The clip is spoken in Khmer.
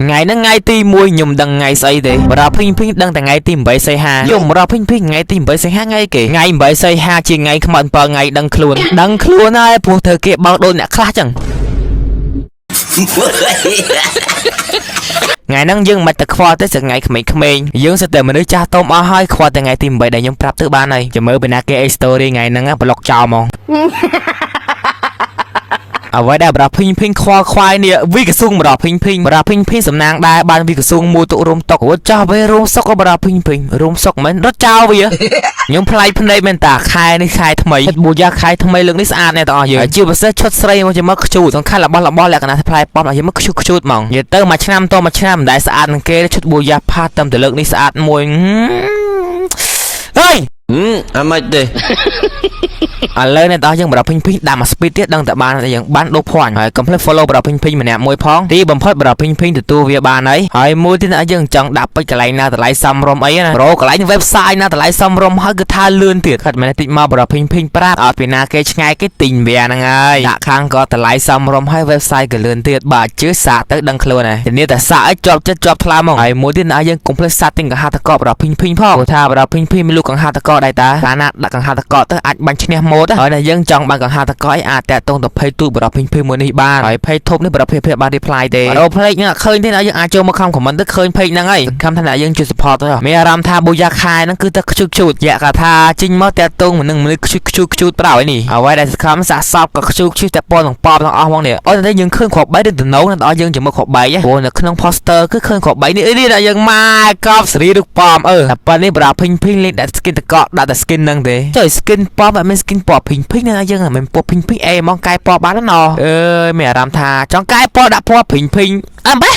ថ្ងៃហ្នឹងថ្ងៃទី1ខ្ញុំដឹងថ្ងៃស្អីទេបរាភីងភីងដឹងតែថ្ងៃទី8សីហាយំបរាភីងភីងថ្ងៃទី8សីហាថ្ងៃគេថ្ងៃ8សីហាជាថ្ងៃខ្មៅ7ថ្ងៃដឹងខ្លួនដឹងខ្លួនហើយព្រោះធ្វើគេបោកដូចអ្នកខ្លះចឹង ថ្ងៃហ្នឹងយើងមិនតែខ្វល់ទេសថ្ងៃក្មេងៗយើងសិតតែមនុស្សចាស់ទុំអស់ហើយខ្វល់តែថ្ងៃទី8ដែលខ្ញុំប្រាប់ទៅបានហើយចាំមើលពីណាគេអី story ថ្ងៃហ្នឹងប្លុកចោលហ្មង អ្វីដែលបរោះភីងភីងខ្វល់ខ្វាយនេះវីកស៊ុងបរោះភីងភីងបរោះភីងភីងសំណាងដែរបានវីកស៊ុងមួយទុករុំតុករួចចោះវារុំសុកក៏បរោះភីងភីងរុំសុកមិនរត់ចោលវា ខ្ញុំប្លែកភ្នែកមែនតាខែនេះខែថ្មីឈុតបូយ៉ាខែថ្មីលើកនេះស្អាតណាស់ទាំងអស់យើងហើយជាពិសេសឈុតស្រីមកជាមកខ្ជូតសំខាន់របស់របស់លក្ខណៈផ្លែប៉ោះមកជាមកខ្ជូតខ្ជូតហ្មងនិយាយទៅមួយឆ្នាំតមួយឆ្នាំមិនដែលស្អាតនឹងគេឈុតបូយ៉ាផាតតែលើកនេះស្អាតមួយហេយ អាម៉េចទេ ឥឡូវអ្នកទាំងអស់យើងបរោះភីងភីងដាក់មក speed ទៀតដឹងតែបានតែយើងបានដូរភ័ញហើយកុំភ្លេច follow បរោះភីងភីងម្នាក់មួយផងទីបំផុតបរោះភីងភីងទទួលវាបានហើយហើយមួយទៀតអ្នកយើងចង់ដាក់ពេជ្រកន្លែងណាតម្លៃសមរម្យអីណាប្រូកន្លែង website ណាតម្លៃសមរម្យហើយគឺថាលឿនទៀតខាត់មែនតិចមកបរោះភីងភីងប្រាប់អត់ពីណាគេឆ្ងាយគេទិញវាហ្នឹងហើយដាក់ខាងក៏តម្លៃសមរម្យហើយ website ក៏លឿនទៀតបាទជឿសាកទៅដឹងខ្លួនហើយធានាតែសាកឲ្យជាប់ចិត្តជាប់ថ្លើមហ្មងហើយមួយទៀតអ្នកយើងកុំភ្លេចសាកទិញកង្ហាតកបរោះភីងភីងផងព្រោះថាបរោះភីងភីងមានលក់កង្ហាតកដែរតាកាលណាដាក់កង្ហាតកទៅអាចបាញ់ឈ្នះម៉ូតហើយអ្នកយើងចង់បានកង្ហាតកអីអាចតាក់ទងទៅ page ទូបរោះភីងភីងមួយនេះបានហើយ page ធំនេះបរោះភីងភីងបាន reply ទេអូ page ហ្នឹងអត់ឃើញទេអ្នកយើងអាចចូលមកខំ comment ទៅឃើញ page ហ្នឹងហើយសង្ឃឹមថាអ្នកយើងជួយ support ទៅមានអារម្មណ៍ថាបូយ៉ាខែហ្នឹងគឺតែខ្ជូតខ្ជូតយ៉ាកាថាជីញមកតាក់ទងនឹងមនុស្សខ្ជូតខ្ជូតខ្ជូតប្រោយនេះអ្វីដែលសង្ឃឹមសាកសពក៏ខ្ជូតខ្ជូតតែប៉ុននឹងប៉បទាំងអស់ហ្មងនេះអូតែយើងឃើញគ្រាប់បែកឬតំណងអ្នកយើងជាមួយគ្រាប់បែកព្រោះនៅក្នុង poster គឺឃើញគ្រាប់បែកនេះអីនេះអ្នកយើងម៉ែកប់សេរីឬប៉មអឺតែប៉ុណ្នេះបរាភីងភីងលេងដាក់ skin តកដាក់តែ skin ហ្នឹងទេចុយ skin ប៉មអត់មាន skin ពណ៌ភីងភីងណាយើងមិនពណ៌ភីងភីងអេហ្មងកែពណ៌បានណអើយមានអារម្មណ៍ថាចង់កែពណ៌ដាក់ពណ៌ភីងភីងអឹមបេះ